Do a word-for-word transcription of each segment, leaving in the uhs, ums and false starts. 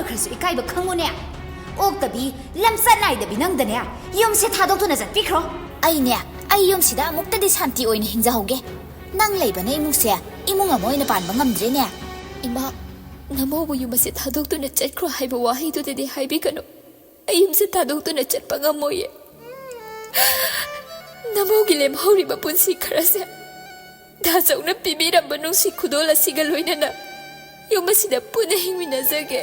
ꯈꯔꯁꯨ ꯏꯀꯥꯏꯕ ꯈꯪꯉꯨꯅꯦ꯫ ꯑꯣꯛꯇꯕꯤ, ꯂꯝꯆꯠ ꯅꯥꯏꯗꯕꯤ ꯅꯪꯗꯅꯦ, ꯌꯨꯝꯁꯦ ꯊꯥꯗꯣꯛꯇꯨꯅ ꯆꯠꯄꯤꯈ꯭ꯔꯣ꯫ ꯑꯩꯅꯦ, ꯑꯩ ꯌꯨꯝꯁꯤꯗ ꯑꯃꯨꯛꯇꯗꯤ ꯁꯥꯟꯇꯤ ꯑꯣꯏꯅ ꯍꯤꯡꯖꯍꯧꯒꯦ꯫ ꯅꯪ ꯂꯩꯕꯅ ꯏꯃꯨꯡꯁꯦ ꯏꯃꯨꯡ ꯑꯃ ꯑꯣꯏꯅ ꯄꯥꯟꯕ ꯉꯝꯗ꯭ꯔꯦꯅꯦ꯫ ꯏꯃꯥ, ꯅꯃꯧꯕꯨ ꯌꯨꯝ ꯑꯁꯦ ꯊꯥꯗꯣꯛꯇꯨꯅ ꯆꯠꯈ꯭ꯔꯣ ꯍꯥꯏꯕ ꯋꯥꯍꯩꯗꯨꯗꯗꯤ ꯍꯥꯏꯕꯤꯒꯅꯨ꯫ ꯑꯩ ꯌꯨꯝꯁꯦ ꯊꯥꯗꯣꯛꯇꯨꯅ ꯆꯠꯄ ꯉꯝꯃꯣꯏꯌꯦ꯫ ꯅꯃꯧꯒꯤ ꯂꯦꯝꯍꯧꯔꯤꯕ ꯄꯨꯟꯁꯤ ꯈꯔꯁꯦ ꯗꯥꯆꯧꯅ ꯄꯤꯕꯤꯔꯝꯕ ꯅꯨꯡꯁꯤ ꯈꯨꯗꯣꯜ ꯑꯁꯤꯒ ꯂꯣꯏꯅꯅ ꯌꯨꯝ ꯑꯁꯤꯗ ꯄꯨꯟꯅ ꯍꯤꯡꯃꯤꯟꯅꯖꯒꯦ꯫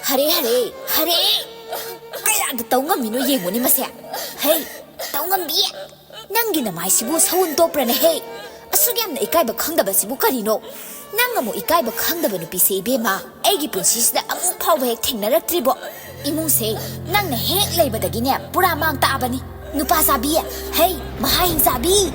ꯍꯔꯦ, ꯍꯔꯦ, ꯍꯔꯦ! ꯀꯌꯥꯗ ꯇꯧ ꯉꯝꯃꯤꯅꯣ ꯌꯦꯡꯉꯨꯅꯦ ꯃꯁꯦ꯫ ꯍꯩ, ꯇꯧ ꯉꯝꯕꯤ! ꯅꯪꯒꯤ ꯅꯃꯥꯏꯁꯤꯕꯨ ꯁꯎꯟ ꯇꯣꯛꯄ꯭ꯔꯅꯦ ꯍꯦ? ꯑꯁꯨꯛ ꯌꯥꯝꯅ ꯏꯀꯥꯏꯕ ꯈꯪꯗꯕꯁꯤꯕꯨ ꯀꯔꯤꯅꯣ? ꯅꯪ ꯑꯃꯨꯛ ꯏꯀꯥꯏꯕ ꯈꯪꯗꯕ ꯅꯨꯄꯤꯁꯦ ꯏꯕꯦꯝꯃ, ꯑꯩꯒꯤ ꯄꯨꯟꯁꯤꯁꯤꯗ ꯑꯃꯨꯛ ꯐꯥꯎꯕ ꯍꯦꯛ ꯊꯦꯡꯅꯔꯛꯇ꯭ꯔꯤꯕꯣ꯫ ꯏꯃꯨꯡꯁꯦ ꯅꯪꯅ ꯍꯦꯛ ꯂꯩꯕꯗꯒꯤꯅꯦ ꯄꯨꯔꯥ ꯃꯥꯡ ꯇꯥꯛꯑꯕꯅꯤ꯫ ꯅꯨꯄꯥ ꯆꯥꯕꯤ, ꯍꯩ, ꯃꯍꯥ ꯍꯤꯡꯆꯥꯕꯤ!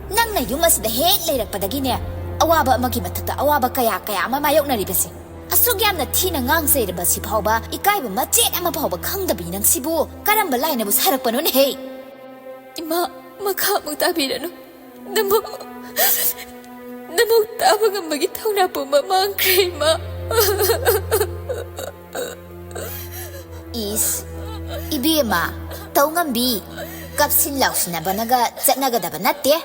ꯅꯪꯅ ꯌꯨꯝ ꯑꯁꯤꯗ ꯍꯦꯛ ꯂꯩꯔꯛꯄꯗꯒꯤꯅꯦ ꯑꯋꯥꯕ ꯑꯃꯒꯤ ꯃꯊꯛꯇ ꯑꯋꯥꯕ ꯀꯌꯥ ꯀꯌꯥ ꯑꯃ ꯃꯥꯌꯣꯛꯅꯔꯤꯕꯁꯦ꯫ ꯑꯁꯨꯛ ꯌꯥꯝꯅ ꯊꯤꯅ ꯉꯥꯡ ꯆꯩꯔꯕꯁꯤ ꯐꯥꯎꯕ ꯏꯀꯥꯏꯕ ꯃꯆꯦꯠ ꯑꯃ ꯐꯥꯎꯕ ꯈꯪꯗꯕꯤ ꯅꯪꯁꯤꯕꯨ ꯀꯔꯝꯕ ꯂꯥꯏꯅꯕꯨ ꯁꯥꯔꯛꯄꯅꯣꯅꯦꯍꯦ? ꯏꯃꯥ, ꯃꯈꯥ ꯑꯃꯨꯛ ꯇꯥꯕꯤꯔꯅꯨ꯫ ꯅꯃꯧ, ꯅꯃꯧ ꯇꯥꯕ ꯉꯝꯕꯒꯤ ꯊꯧꯅꯥ ꯄꯨꯝꯕ ꯃꯥꯡꯈ꯭ꯔꯦ, ꯏꯃꯥ꯫ ꯏꯁ, ꯏꯕꯦꯝꯃ, ꯇꯧ ꯉꯝꯕꯤ, ꯀꯞꯁꯤꯟ ꯂꯥꯎꯁꯤꯟꯅꯕꯅꯒ ꯆꯠꯅꯒꯗꯕ ꯅꯠꯇꯦ꯫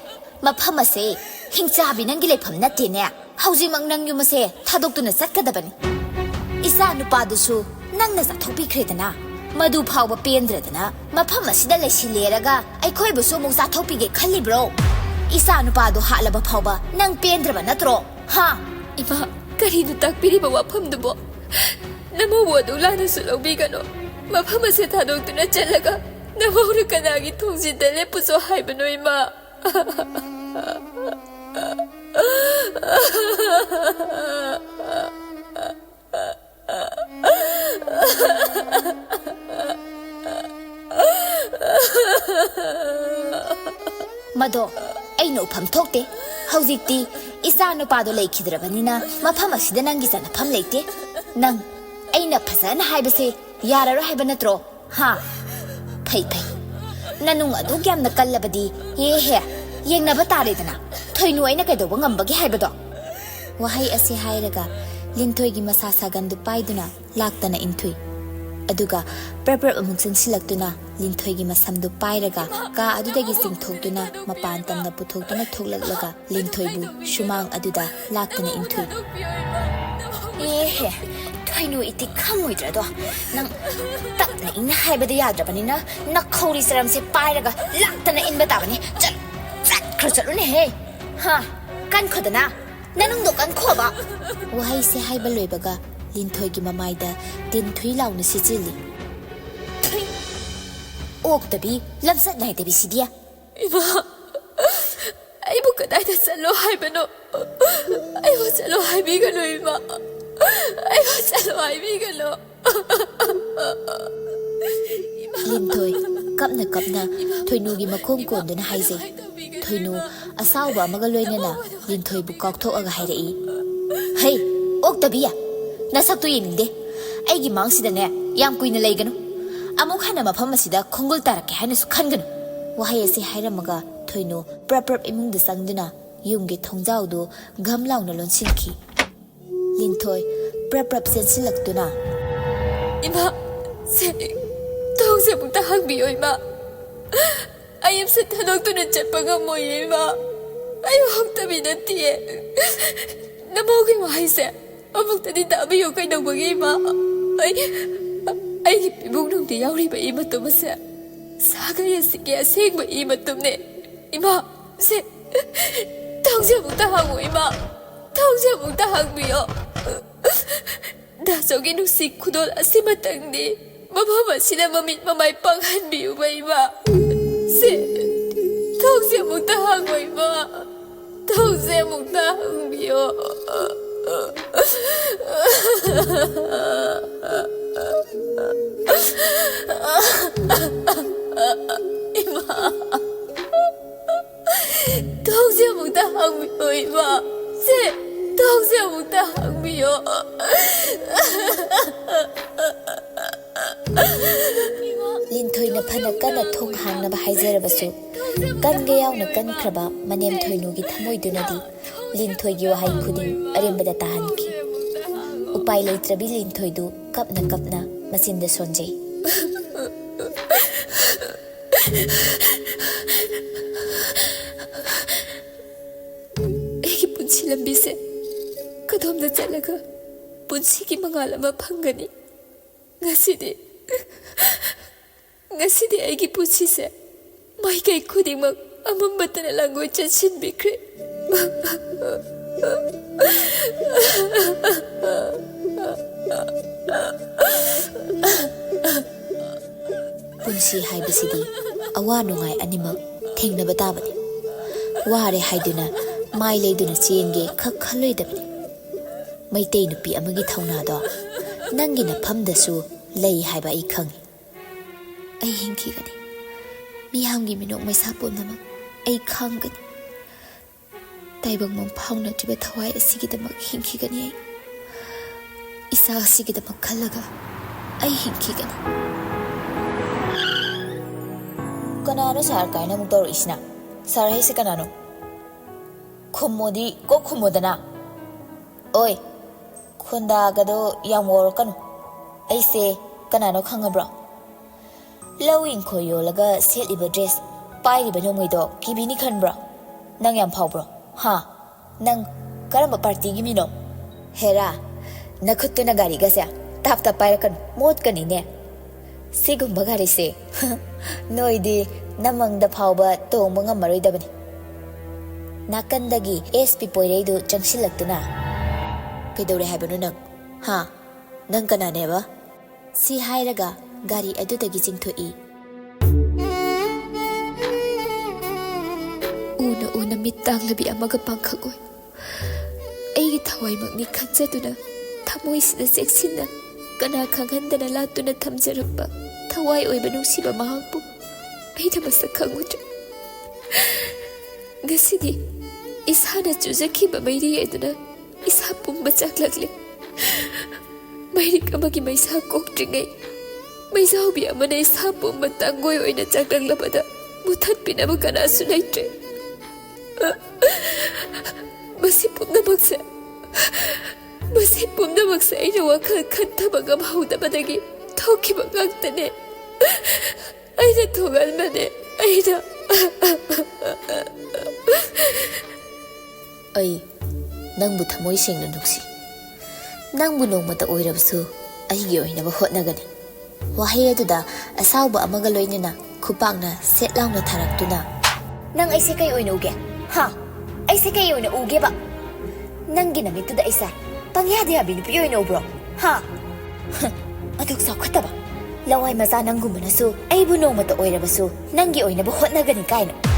ꯃꯐꯝ ꯑꯁꯦ ꯍꯤꯡꯆꯥꯕꯤ ꯅꯪꯒꯤ ꯂꯩꯐꯝ ꯅꯠꯇꯦꯅꯦ꯫ ꯍꯧꯖꯤꯛꯃꯛ ꯅꯪ ꯌꯨꯝ ꯑꯁꯦ ꯊꯥꯗꯣꯛꯇꯨꯅ ꯆꯠꯀꯗꯕꯅꯤ꯫ ꯏꯆꯥ ꯅꯨꯄꯥꯗꯨꯁꯨ ꯅꯪꯅ ꯆꯥꯊꯣꯛꯄꯤꯈ꯭ꯔꯦꯗꯅ, ꯃꯗꯨ ꯐꯥꯎꯕ ꯄꯦꯟꯗ꯭ꯔꯗꯅ ꯃꯐꯝ ꯑꯁꯤꯗ ꯂꯩꯁꯤꯜꯂꯦꯔꯒ ꯑꯩꯈꯣꯏꯕꯨꯁꯨ ꯑꯃꯨꯛ ꯆꯥꯊꯣꯛꯄꯤꯒꯦ ꯈꯜꯂꯤꯕ꯭ꯔꯣ? ꯏꯆꯥ ꯅꯨꯄꯥꯗꯣ ꯍꯥꯠꯂꯕ ꯐꯥꯎꯕ ꯅꯪ ꯄꯦꯟꯗ꯭ꯔꯕ ꯅꯠꯇ꯭ꯔꯣ? ꯍꯥ? ꯏꯃꯥ, ꯀꯔꯤꯅꯣ ꯇꯥꯛꯄꯤꯔꯤꯕ ꯋꯥꯐꯝꯗꯨꯕꯣ? ꯅꯃꯧꯕꯨ ꯑꯗꯨ ꯂꯥꯟꯅꯁꯨ ꯂꯧꯕꯤꯒꯅꯨ꯫ ꯃꯐꯝ ꯑꯁꯦ ꯊꯥꯗꯣꯛꯇꯨꯅ ꯆꯠꯂꯒ ꯅꯃꯧꯅ ꯀꯅꯥꯒꯤ ꯊꯣꯡꯖꯤꯟꯗ ꯂꯦꯞꯄꯨꯁꯣ ꯍꯥꯏꯕꯅꯣ, ꯏꯃꯥ? ꯃꯗꯣ ꯑꯩꯅ ꯎꯐꯝ ꯊꯣꯛꯇꯦ꯫ ꯍꯧꯖꯤꯛꯇꯤ ꯏꯆꯥ ꯅꯨꯄꯥꯗꯣ ꯂꯩꯈꯤꯗ꯭ꯔꯕꯅꯤꯅ ꯃꯐꯝ ꯑꯁꯤꯗ ꯅꯪꯒꯤ ꯆꯟꯅꯐꯝ ꯂꯩꯇꯦ꯫ ꯅꯪ, ꯑꯩꯅ ꯐꯖꯅ ꯍꯥꯏꯕꯁꯦ ꯌꯥꯔꯔꯣꯏ ꯍꯥꯏꯕ ꯅꯠꯇ꯭ꯔꯣ? ꯍꯥ? ꯐꯩ, ꯐꯩ꯫ ꯅꯅꯨꯡ ꯑꯗꯨꯛ ꯌꯥꯝꯅ ꯀꯜꯂꯕꯗꯤ, ꯍꯦ ꯍꯦ, ꯌꯦꯡꯅꯕ ꯇꯥꯔꯦꯗꯅ, ꯊꯣꯏꯅꯨ ꯑꯩꯅ ꯀꯩꯗꯧꯕ ꯉꯝꯕꯒꯦ ꯍꯥꯏꯕꯗꯣ꯫ ꯋꯥꯍꯩ ꯑꯁꯤ ꯍꯥꯏꯔꯒ ꯂꯤꯟꯊꯣꯏꯒꯤ ꯃꯁꯥ ꯁꯥꯒꯟꯗꯨ ꯄꯥꯏꯗꯨꯅ ꯂꯥꯛꯇꯅ ꯏꯟꯊꯨꯏ꯫ ꯑꯗꯨꯒ ꯄ꯭ꯔꯞ ꯄ꯭ꯔꯞ ꯑꯃꯨꯛ ꯆꯪꯁꯤꯜꯂꯛꯇꯨꯅ ꯂꯤꯟꯊꯣꯏꯒꯤ ꯃꯁꯝꯗꯨ ꯄꯥꯏꯔꯒ ꯀꯥ ꯑꯗꯨꯗꯒꯤ ꯆꯤꯡꯊꯣꯛꯇꯨꯅ ꯃꯄꯥꯟ ꯇꯝꯅ ꯄꯨꯊꯣꯛꯇꯨꯅ ꯊꯣꯛꯂꯛꯂꯒ ꯂꯤꯟꯊꯣꯏꯕꯨ ꯁꯨꯃꯥꯡ ꯑꯗꯨꯗ ꯂꯥꯛꯇꯅ ꯏꯟꯊꯨꯏ꯫ ꯑꯦꯍꯦ, ꯊꯣꯏꯅꯨ ꯏꯇꯤ ꯈꯪꯉꯣꯏꯗ꯭ꯔꯗꯣ? ꯅꯪ ꯇꯞꯅ ꯏꯪꯅ ꯍꯥꯏꯕꯗ ꯌꯥꯗ꯭ꯔꯕꯅꯤꯅ ꯅꯈꯧꯔꯤ ꯆꯔꯝꯁꯦ ꯄꯥꯏꯔꯒ ꯂꯥꯛꯇꯅ ꯏꯟꯕ ꯇꯥꯕꯅꯤ꯫ ꯆꯠ, ꯆꯠꯈ꯭ꯔꯣ, ꯆꯠꯂꯨꯅꯦꯍꯦ꯫ ꯍꯥ, ꯀꯟꯈꯣꯗꯅ, ꯅꯅꯨꯡꯗꯣ ꯀꯟꯈꯣꯕ꯫ ꯋꯥꯍꯩꯁꯦ ꯍꯥꯏꯕ ꯂꯣꯏꯕꯒ ꯂꯤꯟꯊꯣꯏꯒꯤ ꯃꯃꯥꯏꯗ ꯇꯤꯟ ꯊꯨꯏ ꯂꯥꯎꯅ ꯁꯤꯠꯆꯤꯜꯂꯤ꯫ ꯊꯨꯏ! ꯑꯣꯛꯇꯕꯤ, ꯂꯝꯆꯠ ꯅꯥꯏꯗꯕꯤ ꯁꯤꯗꯤ꯫ ꯏꯃꯥ, ꯑꯩꯕꯨ ꯀꯗꯥꯏꯗ ꯆꯠꯂꯣ ꯍꯥꯏꯕꯅꯣ? ꯑꯩꯕꯨ ꯆꯠꯂꯣ ꯍꯥꯏꯕꯤꯒꯅꯨ, ꯏꯃꯥ꯫ ꯑꯩꯕꯨ ꯆꯠꯂꯣ ꯍꯥꯏꯕꯤꯒꯅꯨ꯫ ꯂꯤꯟꯊꯣꯏ ꯀꯞꯅ ꯀꯞꯅ ꯊꯣꯏꯅꯨꯒꯤ ꯃꯈꯣꯡ ꯀꯣꯟꯗꯨꯅ ꯍꯥꯏꯖꯩ꯫ ꯊꯣꯏꯅꯨ ꯑꯁꯥꯎꯕ ꯑꯃꯒ ꯂꯣꯏꯅꯅ ꯂꯤꯟꯊꯣꯏꯕꯨ ꯀꯥꯎꯊꯣꯛꯑꯒ ꯍꯥꯏꯔꯛꯏ, "ꯍꯩ, ꯑꯣꯛꯇꯕꯤ, ꯅꯁꯛꯇꯨ ꯌꯦꯡꯅꯤꯡꯗꯦ꯫ ꯑꯩꯒꯤ ꯃꯥꯡꯁꯤꯗꯅꯦ ꯌꯥꯝ ꯀꯨꯏꯅ ꯂꯩꯒꯅꯨ꯫ ꯑꯃꯨꯛ ꯍꯟꯅ ꯃꯐꯝ ꯑꯁꯤꯗ ꯈꯣꯡꯒꯨꯜ ꯇꯥꯔꯛꯀꯦ ꯍꯥꯏꯅꯁꯨ ꯈꯟꯒꯅꯨ"꯫ ꯋꯥꯍꯩ ꯑꯁꯤ ꯍꯥꯏꯔꯝꯃꯒ ꯊꯣꯏꯅꯨ ꯄ꯭ꯔꯞ ꯄ꯭ꯔꯞ ꯏꯃꯨꯡꯗ ꯆꯪꯗꯨꯅ ꯌꯨꯝꯒꯤ ꯊꯣꯡꯖꯥꯎꯗꯨ ꯘꯝ ꯂꯥꯎꯅ ꯂꯣꯟꯁꯤꯟꯈꯤ꯫ ꯂꯤꯟꯊꯣꯏ ꯄ꯭ꯔꯞ ꯄ꯭ꯔꯞ ꯆꯦꯟꯁꯤꯜꯂꯛꯇꯨꯅ, "ꯏꯃꯥ, ꯁꯦ, ꯊꯣꯡꯁꯦ ꯑꯃꯨꯛꯇ ꯍꯥꯡꯕꯤꯌꯣ, ꯏꯃꯥ꯫ ꯑꯩ ꯑꯃꯁꯦ ꯊꯥꯗꯣꯛꯇꯨꯅ ꯆꯠꯄ ꯉꯝꯃꯣꯏꯌꯦ, ꯏꯃꯥ꯫ ꯑꯩ ꯑꯣꯛꯇꯕꯤ ꯅꯠꯇꯤꯌꯦ꯫ ꯅꯃꯧꯒꯤ ꯋꯥꯍꯩꯁꯦ ꯑꯃꯨꯛꯇꯗꯤ ꯇꯥꯕꯤꯌꯨ ꯀꯩꯗꯧꯕꯒꯤ, ꯏꯃꯥ? ꯑꯩ, ꯑꯩꯒꯤ ꯏꯃꯨꯡꯗ ꯌꯥꯎꯔꯤꯕ ꯏ ꯃꯇꯨꯝ ꯑꯁꯦ ꯁꯥꯒꯩ ꯑꯁꯤꯒꯤ ꯑꯁꯦꯡꯕ ꯏ ꯃꯇꯨꯝꯅꯦ, ꯏꯃꯥ꯫ ꯁꯦ, ꯊꯣꯡꯁꯦ ꯑꯃꯨꯛꯇ ꯍꯥꯡꯉꯨ, ꯏꯃꯥ꯫ ꯊꯣꯡꯁꯦ ꯑꯃꯨꯛꯇ ꯍꯥꯡꯕꯤꯌꯣ꯫ ꯗꯥꯆꯧꯒꯤ ꯅꯨꯡꯁꯤ ꯈꯨꯗꯣꯜ ꯑꯁꯤꯃꯇꯪꯗꯤ ꯃꯐꯝ ꯑꯁꯤꯗ ꯃꯃꯤꯠ ꯃꯃꯥꯏ ꯄꯥꯡꯍꯟꯕꯤꯌꯨꯕ, ꯏꯃꯥ꯫ ꯁꯦ, ꯊꯣꯡꯁꯦ ꯑꯃꯨꯛꯇ ꯍꯥꯡꯉꯣ, ꯏꯃꯥ꯫ ꯊꯣꯡꯁꯦ ꯑꯃꯨꯛꯇ ꯍꯥꯡꯕꯤꯌꯣ꯫ ꯏꯃꯥ꯫ ꯊꯣꯡꯁꯦ ꯑꯃꯨꯛꯇ ꯍꯥꯡꯕꯤꯌꯣ, ꯏꯃꯥ꯫ ꯁꯦ, ꯊꯣꯡꯁꯦ ꯑꯃꯨꯛꯇ ꯍꯥꯡꯕꯤꯌꯣ꯫ ꯏꯃꯥ꯫ ꯂꯤꯟꯊꯣꯏꯅ ꯐꯅ ꯀꯟꯅ ꯊꯣꯡ ꯍꯥꯡꯅꯕ ꯍꯥꯏꯖꯔꯕꯁꯨ, ꯀꯟꯒ ꯌꯥꯎꯅ ꯀꯟꯈ꯭ꯔꯕ ꯃꯅꯦꯝꯊꯣꯏꯅꯨꯒꯤ ꯊꯃꯣꯏꯗꯨꯅꯗꯤ ꯂꯤꯟꯊꯣꯏꯒꯤ ꯋꯥꯍꯩ ꯈꯨꯗꯤꯡ ꯑꯔꯦꯝꯕꯗ ꯇꯥꯍꯟꯈꯤ꯫ ꯎꯄꯥꯏ ꯂꯩꯇ꯭ꯔꯕꯤ ꯂꯤꯟꯊꯣꯏꯗꯨ ꯀꯞꯅ ꯀꯞꯅ ꯃꯆꯤꯟꯗ ꯁꯣꯟꯖꯩ꯫ ꯑꯩꯒꯤ ꯄꯨꯟꯁꯤ ꯂꯝꯕꯤꯁꯦ ꯀꯗꯣꯝꯗ ꯆꯠꯂꯒ ꯄꯨꯟꯁꯤꯒꯤ ꯃꯉꯥꯜ ꯑꯃ ꯐꯪꯒꯅꯤ? ꯉꯁꯤꯗꯤ, ꯉꯁꯤꯗꯤ ꯑꯩꯒꯤ ꯄꯨꯟꯁꯤꯁꯦ ꯃꯥꯏꯀꯩ ꯈꯨꯗꯤꯡꯃꯛ ꯑꯃꯝꯕꯇꯅ ꯂꯥꯡꯒꯣꯏ ꯆꯟꯁꯤꯟꯕꯤꯈ꯭ꯔꯦ꯫ ꯄꯨꯟꯁꯤ ꯍꯥꯏꯕꯁꯤꯗꯤ ꯑꯋꯥ ꯅꯨꯡꯉꯥꯏ ꯑꯅꯤꯃꯛ ꯊꯦꯡꯅꯕ ꯇꯥꯕꯅꯤ꯫ ꯋꯥꯔꯦ ꯍꯥꯏꯗꯨꯅ ꯃꯥꯏ ꯂꯩꯗꯨꯅ ꯆꯦꯟꯒꯦ ꯈꯛ ꯈꯜꯂꯣꯏꯗꯕꯅꯤ꯫ ꯃꯩꯇꯩ ꯅꯨꯄꯤ ꯑꯃꯒꯤ ꯊꯧꯅꯥꯗꯣ ꯅꯪꯒꯤ ꯅꯐꯝꯗꯁꯨ ꯂꯩ ꯍꯥꯏꯕ ꯑꯩ ꯈꯪꯏ꯫ ꯑꯩ ꯍꯤꯡꯈꯤꯒꯅꯤ꯫ ꯃꯤꯌꯥꯝꯒꯤ ꯃꯤꯅꯣꯛ ꯃꯩꯁꯥ ꯄꯨꯝꯅꯃꯛ ꯑꯩ ꯈꯥꯡꯒꯅꯤ꯫ ꯇꯥꯏꯕꯪ ꯃꯪ ꯐꯥꯎꯅꯗ꯭ꯔꯤꯕ ꯊꯋꯥꯏ ꯑꯁꯤꯒꯤꯗꯃꯛ ꯍꯤꯡꯈꯤꯒꯅꯤ ꯑꯩ꯫ ꯏꯆꯥ ꯑꯁꯤꯒꯤꯗꯃꯛ ꯈꯜꯂꯒ ꯑꯩ ꯍꯤꯡꯈꯤꯒꯅꯤ꯫ ꯀꯅꯥꯅꯣ ꯁꯥꯔ ꯀꯥꯏꯅ ꯑꯃꯨꯛ ꯇꯧꯔꯛꯏꯁꯤꯅ? ꯁꯥꯔ ꯍꯥꯏꯁꯦ ꯀꯅꯥꯅꯣ? ꯈꯨꯝꯃꯣꯗꯤ ꯀꯣꯛ ꯈꯨꯝꯃꯣꯗꯅ꯫ ꯑꯣꯏ, ꯈꯣꯟꯗꯥꯒꯗꯣ ꯌꯥꯝ ꯋꯥꯎꯔꯛꯀꯅꯨ꯫ ꯑꯩꯁꯦ ꯀꯅꯥꯅꯣ ꯈꯪꯉꯕ꯭ꯔꯣ? ꯂꯧ ꯏꯪꯈꯣꯜ ꯌꯣꯜꯂꯒ ꯁꯦꯠꯂꯤꯕ ꯗ꯭ꯔꯦꯁ, ꯄꯥꯏꯔꯤꯕ ꯅꯣꯡꯃꯩꯗꯣ ꯀꯤꯕꯤꯅꯤ ꯈꯟꯕ꯭ꯔꯣ? ꯅꯪ ꯌꯥꯝ ꯐꯥꯎꯕ꯭ꯔꯣ? ꯍꯥ? ꯅꯪ ꯀꯔꯝꯕ ꯄꯥꯔꯇꯤꯒꯤ ꯃꯤꯅꯣ? ꯍꯦꯔꯥ, ꯅꯈꯨꯠꯇꯨꯅ ꯒꯥꯔꯤꯒꯁꯦ ꯇꯥꯞ ꯇꯥꯞ ꯄꯥꯏꯔꯛꯀꯅꯨ, ꯃꯣꯠꯀꯅꯤꯅꯦ꯫ ꯁꯤꯒꯨꯝꯕ ꯒꯥꯔꯤꯁꯦ ꯅꯣꯏꯗꯤ ꯅꯃꯪꯗ ꯐꯥꯎꯕ ꯇꯣꯡꯕ ꯉꯝꯃꯔꯣꯏꯗꯕꯅꯤ꯫ ꯅꯥꯀꯟꯗꯒꯤ ꯑꯦꯁ ꯄꯤ ꯄꯣꯏꯔꯩꯗꯨ ꯆꯪꯁꯤꯜꯂꯛꯇꯨꯅ, "ꯀꯩꯗꯧꯔꯦ ꯍꯥꯏꯕꯅꯣ ꯅꯪ? ꯍꯥ? ꯅꯪ ꯀꯅꯥꯅꯦꯕ?" ꯁꯤ ꯍꯥꯏꯔꯒ ꯒꯥꯔꯤ ꯑꯗꯨꯗꯒꯤ ꯆꯤꯡꯊꯣꯛꯏ꯫ ꯎꯅ ꯎꯅ ꯃꯤꯠ ꯇꯥꯡꯂꯕꯤ ꯑꯃꯒ ꯄꯥꯡꯈꯛ ꯑꯣꯏ꯫ ꯑꯩꯒꯤ ꯊꯋꯥꯏꯃꯛꯅꯤ ꯈꯟꯖꯗꯨꯅ, ꯊꯃꯣꯏꯁꯤꯗ ꯆꯦꯛꯁꯤꯟꯅ, ꯀꯅꯥ ꯈꯪꯍꯟꯗꯅ ꯂꯥꯠꯇꯨꯅ ꯊꯝꯖꯔꯛꯄ ꯊꯋꯥꯏ ꯑꯣꯏꯕ ꯅꯨꯡꯁꯤꯕ ꯃꯍꯥꯛꯄꯨ ꯑꯩꯅ ꯃꯁꯛ ꯈꯪꯉꯨꯗ꯭ꯔꯦ꯫ ꯉꯁꯤꯗꯤ ꯏꯁꯥꯅ ꯆꯨꯖꯈꯤꯕ ꯃꯩꯔꯤ ꯑꯗꯨꯅ ꯏꯁꯥ ꯄꯨꯝꯕ ꯆꯥꯛꯂꯛꯂꯦ꯫ ꯃꯩꯔꯤꯛ ꯑꯃꯒꯤ ꯃꯩꯁꯥ ꯀꯣꯛꯇ꯭ꯔꯤꯉꯩ ꯃꯩꯖꯥꯎꯕꯤ ꯑꯃꯅ ꯏꯁꯥ ꯄꯨꯝꯕ ꯇꯥꯡꯒꯣꯏ ꯑꯣꯏꯅ ꯆꯥꯛꯂꯛꯂꯕꯗ ꯃꯨꯊꯠꯄꯤꯅꯕ ꯀꯅꯥꯁꯨ ꯂꯩꯇ꯭ꯔꯦ꯫ ꯃꯁꯤ ꯄꯨꯝꯅꯃꯛꯁꯦ, ꯃꯁꯤ ꯄꯨꯝꯅꯃꯛꯁꯦ ꯑꯩꯅ ꯋꯥꯈꯜ ꯈꯟꯊꯕ ꯉꯝꯍꯧꯗꯕꯗꯒꯤ ꯊꯣꯛꯈꯤꯕ ꯉꯥꯛꯇꯅꯦ꯫ ꯑꯩꯅ ꯊꯣꯛꯍꯟꯕꯅꯦ꯫ ꯑꯩꯅ ꯑꯩ ꯅꯪꯕꯨ ꯊꯃꯣꯏ ꯁꯦꯡꯅ ꯅꯨꯡꯁꯤ꯫ ꯅꯪꯕꯨ ꯅꯣꯡꯃꯇ ꯑꯣꯏꯔꯕꯁꯨ ꯑꯩꯒꯤ ꯑꯣꯏꯅꯕ ꯍꯣꯠꯅꯒꯅꯤ꯫ ꯋꯥꯍꯩ ꯑꯗꯨꯗ ꯑꯁꯥꯎꯕ ꯑꯃꯒ ꯂꯣꯏꯅꯅ ꯈꯨꯄꯥꯛꯅ ꯁꯦꯠ ꯂꯥꯎꯅ ꯊꯥꯔꯛꯇꯨꯅ, "ꯅꯪ ꯑꯩꯁꯦ ꯀꯩ ꯑꯣꯏꯅ ꯎꯒꯦ? ꯍꯥ? ꯑꯩꯁꯦ ꯀꯩ ꯑꯣꯏꯅ ꯎꯒꯦꯕ? ꯅꯪꯒꯤ ꯅꯃꯤꯠꯇꯨꯗ ꯑꯩꯁꯦ ꯄꯪꯌꯥꯗ ꯌꯥꯕꯤ ꯅꯨꯄꯤ ꯑꯣꯏꯅ ꯎꯕ꯭ꯔꯣ? ꯍꯥ? ꯑꯗꯨꯛ ꯆꯥꯎꯈꯠꯇꯕ ꯂꯋꯥꯏ ꯃꯆꯥ ꯅꯪꯒꯨꯝꯕꯅꯁꯨ ꯑꯩꯕꯨ ꯅꯣꯡꯃꯇ ꯑꯣꯏꯔꯕꯁꯨ ꯅꯪꯒꯤ ꯑꯣꯏꯅꯕ ꯍꯣꯠꯅꯒꯅꯤ ꯀꯥꯏꯅ?"